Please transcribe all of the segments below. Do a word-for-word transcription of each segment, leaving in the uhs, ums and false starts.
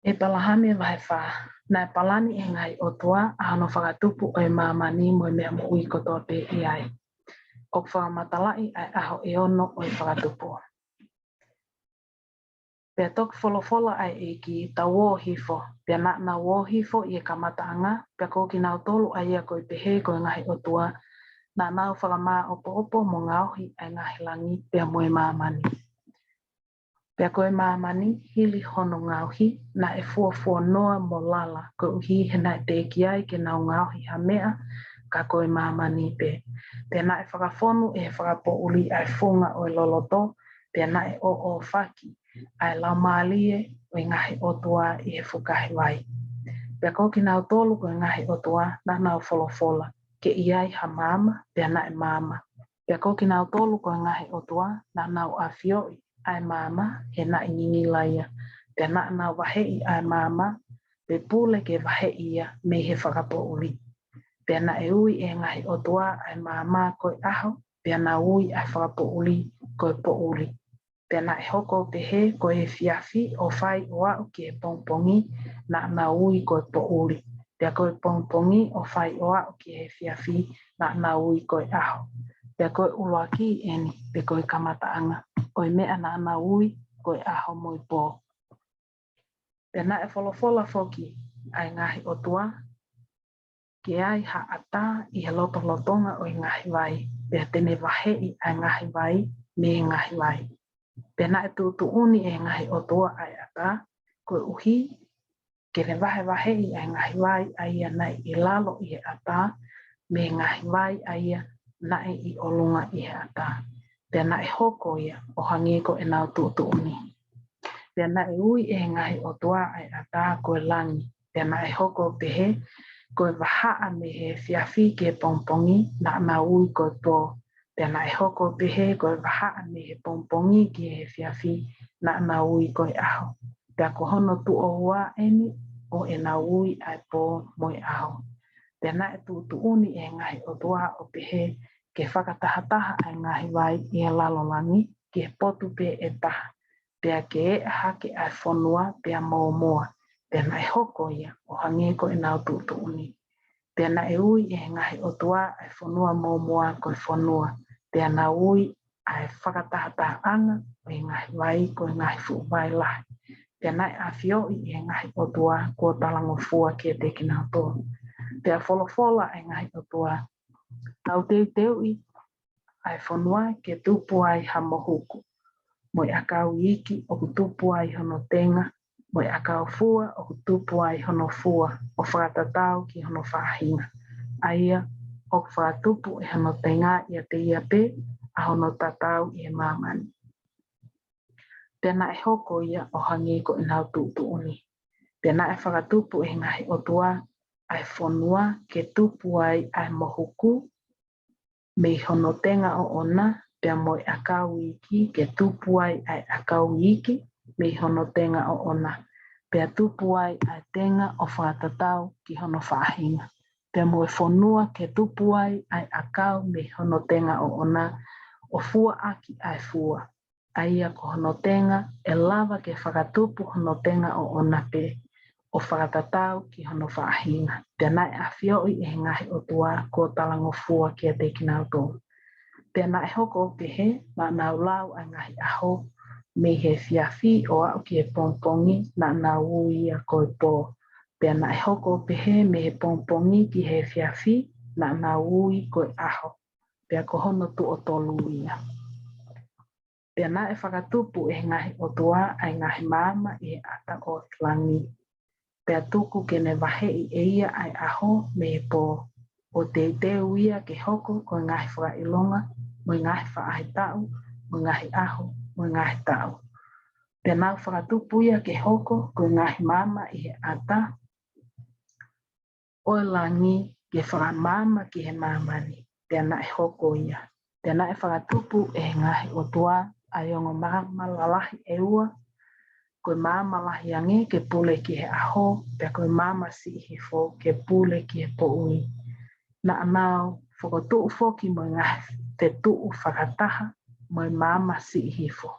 ʻĒpalahame vahe fā. Naʻe palani ʻe he ngaahi ʻOtua ʻa hono fakatupu ʻo e māmani mo e meʻa moʻui kotoa pē ʻi ai. ʻOku fakamatalaʻi ʻa e ʻaho ʻe ono ʻo e fakatupu. Pea toki folofola ʻa e ʻEiki, tau ō hifo. Pea naʻa nau ō hifo ʻi he kamataʻanga, pea ko kinautolu ʻa ia ko e pehē ko e ngaahi ʻOtua, naʻa nau fakamāʻopoʻopo mo ngaohi ʻa e ngaahi langi pea mo e māmani. Pea ko e māmani, hili hono ngaohi, naʻe fuofuonoa mo lala, koeʻuhi he naʻe teʻeki ai ke nau ngaohi ha meʻa, ka ko e māmani pē. Pea naʻe fakafonu ʻe he fakapoʻuli ʻa e funga ʻo e loloto, pea naʻe ʻōʻōfaki ʻa e laumālie ʻo e ngaahi ʻotua ʻi he fukahi vai. Pea ko kinautolu ko e ngaahi ʻOtua, naʻa nau folofola, ke ʻi ai ha maama, pea naʻe maama. Pea ko kinautolu ko e ngaahi ʻOtua, naʻa nau ʻafioʻi ʻa e maama, he naʻe ngingila ia. Pea naʻa nau vaheʻi ʻa e maama, pe pule ke vaheʻi ia mei he fakapoʻuli. Pea naʻe ui ʻe he ngaahi ʻOtua ʻa e maama ko e ʻaho, pea nau ui ʻa e fakapoʻuli ko e poʻuli. Pea naʻe hoko ʻo pehē, ko e efiafi ʻo fai ʻo aʻu ki he pongipongi, naʻa nau ui ko e poʻuli. Pea ko e pongipongi ʻo fai ʻo aʻu ki he efiafi, naʻa nau ui ko e ʻaho. Pea ko e ʻuluaki ʻeni, pe ko e kamataʻanga ʻo e meʻa, naʻa nau ui ko e ʻaho mo e pō. Pea naʻe folofola foki ʻa e ngaahi ʻOtua, ke ʻi ai ha ʻatā ʻi he lotolotonga ʻo e ngaahi vai, pea te ne vaheʻi ʻa e ngaahi vai mei he ngaahi vai. Pea naʻe tuʻutuʻuni ʻe he ngaahi ʻOtua ʻa e ʻatā, koeʻuhi ke ne vahevaheʻi ʻa e ngaahi vai ʻa ia naʻe ʻi lalo ʻi he ʻatā mei he ngaahi vai ʻa ia naʻe ʻi ʻolunga ʻi he ʻatā. Pea naʻe hoko ia ʻo hangē ko ʻenau tuʻutuʻuni. Pea naʻe ui ʻe he ngaahi ʻOtua ʻa e ʻatā ko e langi. Pea naʻe hoko ʻo pehē, ko e vahaʻa mei he efiafi ki he pongipongi, naʻa nau ui ko e pō. Pea naʻe hoko ʻo pehē, ko e vahaʻa mei he pongipongi ki he efiafi, naʻa nau ui ko e ʻaho. Pea ko hono tuʻo ua ʻeni ʻo ʻenau ui ʻa e pō mo e ʻaho. Pea naʻe tuʻutuʻuni ʻe he ngaahi ʻOtua ʻo pehē, ke fakatahataha ʻa e ngaahi vai ʻi he lalo langi ki he potu pē ʻe taha, pea ke eʻa hake ʻa e fonua pea mōmoa. Pea naʻe hoko ia ʻo hangē ko ʻenau tuʻutuʻuni. Pea naʻe ui ʻe he ngaahi ʻOtua ʻa e fonua mōmoa ko e fonua. Pea nau ui ʻa e fakatahatahaʻanga ʻo e ngaahi vai ko e ngaahi fuʻu vai lahi. Pea naʻe ʻafioʻi ʻe he ngaahi ʻOtua kuo talangofua kiate kinautolu. Pea folofola ʻa e ngaahi ʻOtua, tau teuteuʻi ʻa e fonua ke tupu ai ha mohuku, mo e ʻakau iiki ʻoku tupu ai hono tenga, mo e ʻakau fua ʻoku tupu ai hono fua, ʻo fakatatau ki hono faʻahinga. ʻA ia ʻoku fakatupu ʻe hono tenga ʻiate ia pē ʻa hono tatau ʻi he māmani. Pea naʻe hoko ia ʻo hangē ko ʻenau tuʻutuʻuni. Pea naʻe fakatupu ʻe he ngaahi ʻOtua ʻa e fonua ke tupu ai ʻa e mohuku mei hono tenga ʻoʻona, pea mo e ʻakau iiki ke tupu ai ʻa e ʻakau iiki mei hono tenga ʻoʻona, pea tupu ai ʻa e tenga ʻo fakatatau ki hono faʻahinga, pea mo e fonua ke tupu ai ʻa e ʻakau mei hono tenga ʻoʻona, ʻo fua ʻaki ʻa e fua, ʻa ia ko hono tenga ʻe lava ke fakatupu hono tenga ʻoʻona pē, ʻo fakatatau ki hono faʻahinga. Pea naʻe ʻafioʻi ʻe he ngaahi ʻOtua kuo talangofua kiate kinautolu. Pea naʻe hoko ʻo pehē, naʻa nau lau ʻa e ngaahi ʻaho mei he efiafi ʻo aʻu ki he pongipongi, naʻa nau ui ia ko e pō. Pea naʻe hoko ʻo pehē, mei he pongipongi ki he efiafi, naʻa nau ui ko e ʻaho. Pea ko hono tuʻo tolu ia. Pea naʻe fakatupu ʻe he ngaahi ʻOtua ʻa e ngaahi maama ʻi he ʻata ʻo e langi. Pea tuku ke ne vaheʻi ʻe ia ʻa e ʻaho mei he pō, ʻo teuteu ia ke hoko ko e ngaahi fakaʻilonga, mo e ngaahi faʻahitaʻu, mo e ngaahi ʻaho, mo e ngaahi taʻu. Pea nau fakatupu ia ke hoko ko e ngaahi maama ʻi he ʻata ʻo e langi ke fakamaama ki he māmani. Pea naʻe hoko ia. Pea naʻe fakatupu ʻe he ngaahi ʻOtua ʻa e ongo maama lalahi ʻe ua, ko e maama lahi ange ke pule ki he ʻaho, pea ko e maama siʻi hifo ke pule ki he poʻuli. Naʻa nau fokotuʻu foki mo e ngaahi fetuʻu fakataha mo e maama siʻi hifo.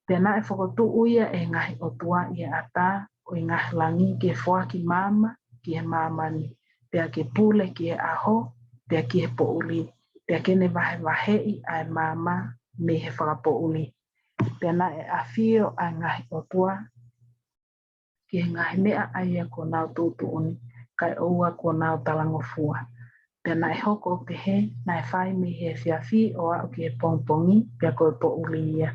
Pea naʻe fokotuʻu ia ʻe he ngaahi ʻotua ʻi he ʻatā ʻo e ngaahi langi ke foaki maama ki he māmani, pea ke pule ki he ʻaho, pea ki he poʻuli, pea ke ne vahevaheʻi ʻa e maama mei he fakapoʻuli. Pea naʻe ʻafio ʻa e ngaahi ʻotua ki he ngaahi meʻa ʻa ia kuo nau tuʻutuʻuni, kae ʻoua kuo nau talangofua. Pea naʻe hoko ʻo pehē, naʻe fai mei he efiafi ʻo aʻu ki he pongipongi, pea ko e poʻuli ia.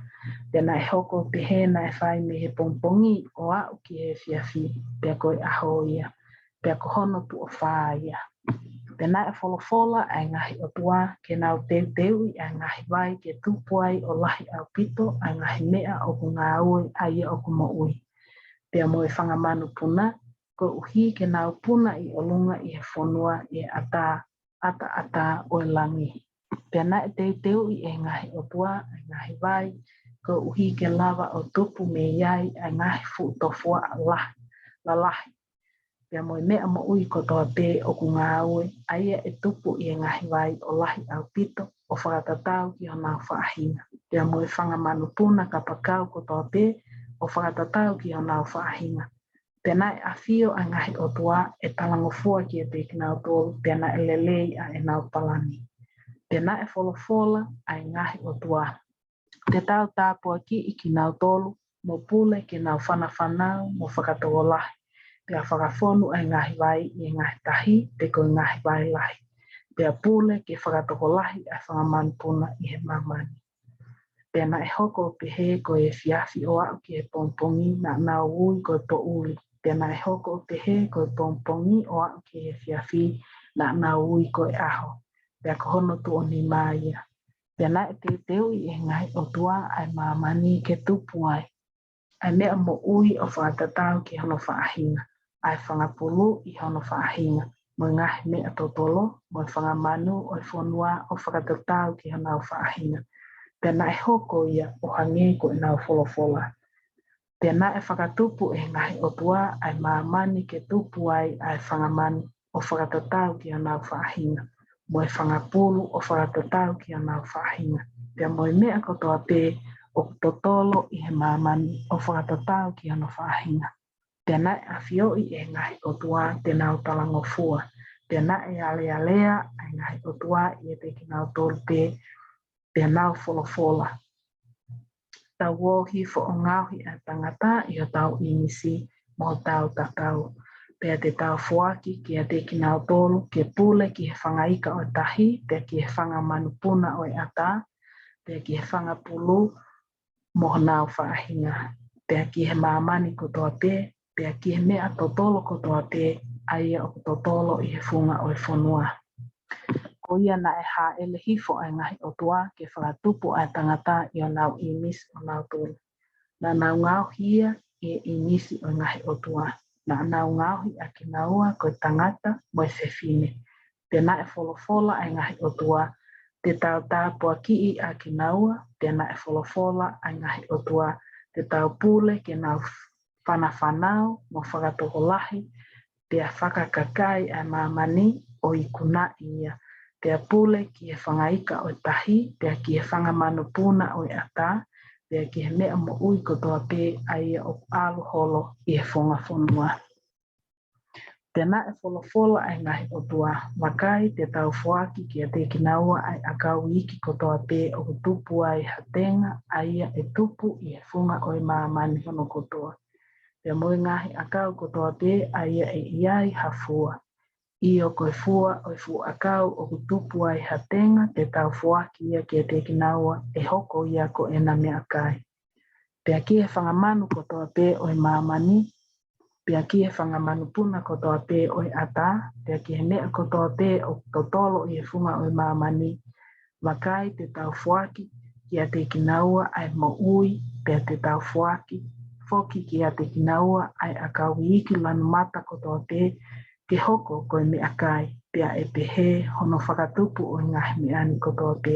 Pea naʻe hoko ʻo pehē, naʻe fai mei he pongipongi ʻo aʻu ki he efiafi, pea ko e ʻaho ia. Pea ko hono tuʻo fā ia. Pea naʻe folofola ʻa e ngaahi ʻotua, ke nau teuteuʻi ʻa e ngaahi vai ke tupu ai ʻo lahi ʻaupito ʻa e ngaahi meʻa ʻoku ngāue ʻa ia ʻoku moʻui, pea mo e fanga manupuna, koeʻuhi ke nau puna ʻi ʻolunga ʻi he fonua ʻi he ʻatā, ʻataʻatā ʻo e langi. Pea naʻe teuteuʻi ʻe he ngaahi ʻotua ʻa e ngaahi vai, koeʻuhi ke lava ʻo tupu mei ai ʻa e ngaahi fuʻu tofuaʻa lahi, lalahi, pea mo e meʻa moʻui kotoa pē ʻoku ngāue, ʻa ia ʻe tupu ʻi he ngaahi vai ʻo lahi ʻaupito, ʻo fakatatau ki honau faʻahinga, pea mo e fanga manupuna kapakau kotoa pē, ʻo fakatatau ki honau faʻahinga. Pea naʻe ʻafio ʻa e ngaahi ʻotua ʻe talangofua kiate kinautolu, pea naʻe lelei ʻa ʻenau palani. Pea naʻe folofola ʻa e ngaahi ʻotua, te tau tāpuakiʻi kinautolu, mo pule ke nau fanafanau, mo fakatokolahi, pea fakafonu ʻa e ngaahi vai ʻi he ngaahi tahi, pe ko e ngaahi vai lahi, pea pule ke fakatokolahi ʻa e fanga manupuna ʻi he māmani. Pea naʻe hoko ʻo pehē ko e efiafi ʻo aʻu ki he pongipongi, naʻa nau ui ko e poʻuli. Pea naʻe hoko ʻo pehē ko e pongipongi ʻo aʻu ki he efiafi, naʻa nau ui ko e ʻaho. Pea ko hono tuʻo nima ia. Pea naʻe teuteuʻi ʻe he ngaahi ʻotua ʻa e māmani ke tupu ai ʻa e meʻa moʻui ʻo fakatatau ki hono faʻahinga, ʻa e fanga pulu ʻi hono faʻahinga, mo e ngaahi meʻa totolo, mo e fanga manu ʻo e fonua ʻo fakatatau ki honau faʻahinga. Pea naʻe hoko ia ʻo hangē ko ʻenau folofola. Pea naʻe fakatupu ʻe he ngaahi ʻotua ʻa e māmani ke tupu ai ʻa e fanga manu ʻo fakatatau ki honau faʻahinga, mo e fanga pulu ʻo fakatatau ki honau faʻahinga, pea mo e meʻa kotoa pē ʻoku totolo ʻi he māmani ʻo fakatatau ki hono faʻahinga. Pea naʻe ʻafioʻi ʻe he ngaahi ʻotua te nau talangofua. Pea naʻe alealea ʻa e ngaahi ʻotua ʻiate kinautolu pē, pea nau folofola, tau ō hifo ʻo ngaohi ʻa e tangata ʻi hotau ʻīmisi mo hotau tatau. Pea te tau foaki kiate kinautolu ke pule ki he fanga ika ʻo e tahi, pea ki he fanga manupuna ʻo e ʻatā, pea ki he fanga pulu mo honau faʻahinga, pea ki he māmani kotoa pē, pea ki he meʻa totolo kotoa pē, ʻa ia ʻoku totolo ʻi he funga ʻo e fonua. Ko ia naʻe hāʻele hifo ʻa e ngaahi ʻotua ke fakatupu ʻa e tangata ʻi honau ʻīmisi ʻonautolu. Naʻa nau ngaohi ia ʻi he ʻīmisi ʻo e ngaahi ʻotua. Naʻa nau ngaohi ʻa kinaua ko e tangata mo e fefine. Pea naʻe folofola ʻa e ngaahi ʻotua, te tau tāpuakiʻi ʻa kinaua. Pea naʻe folofola ʻa e ngaahi ʻotua, te tau pule ke nau fanafanau mo fakatokolahi, pea fakakakai ʻa e māmani ʻo ikunaʻi ia, pea pule ki he fanga ika ʻo e tahi, pea ki he fanga manupuna ʻo e ʻatā, pea ki he meʻa moʻui kotoa pē ʻa ia ʻoku ʻalu holo ʻi he funga fonua. Pea naʻe folofola ʻa e ngaahi ʻotua, vakai, te tau foaki kiate kinaua ʻa e ʻakau iiki kotoa pē ʻoku tupu ai ha tenga, ʻa ia ʻe tupu ʻi he funga ʻo e māmani hono kotoa, pea mo e ngaahi ʻakau kotoa pē ʻa ia ʻe ʻi ai ha fua. ʻIo, ko e fua ʻo e fuʻu ʻakau ʻoku tupu ai ha tenga te tau foaki ia kiate kinaua, ʻe hoko ia ko ʻena meʻakai. Pea ki he fanga manu kotoa pē ʻo e māmani, pea ki he fanga manupuna kotoa pē ʻo e ʻatā, pea ki he meʻa kotoa pē ʻoku totolo ʻi he funga ʻo e māmani, vakai, te tau foaki kiate kinaua ʻa e moʻui, pea te tau foaki foki kiate kinaua ʻa e ʻakau iiki lanu mata kotoa pē, ke hoko ko e meʻakai, pea ʻe pehē hono fakatupu ʻo e ngaahi meʻa ni kotoa pē.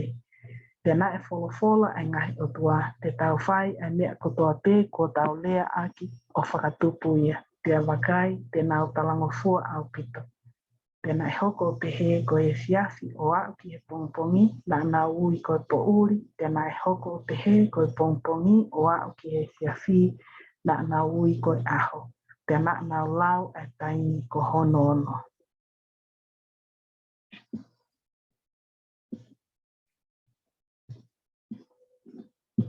Pea naʻe folofola ʻa e ngaahi ʻotua, te tau fai ʻa e meʻa kotoa pē kuo tau lea ʻaki ʻo fakatupu ia. Pea vakai, te nau talangofua ʻaupito. Pea naʻe hoko ʻo pehē ko e efiafi ʻo aʻu ki he pongipongi, naʻa nau ui ko e poʻuli. Pea naʻe hoko ʻo pehē ko e pongipongi ʻo aʻu ki he efiafi, naʻa nau ui ko e ʻaho. Pea naʻa nau lau ʻa e taimi ko hono ono.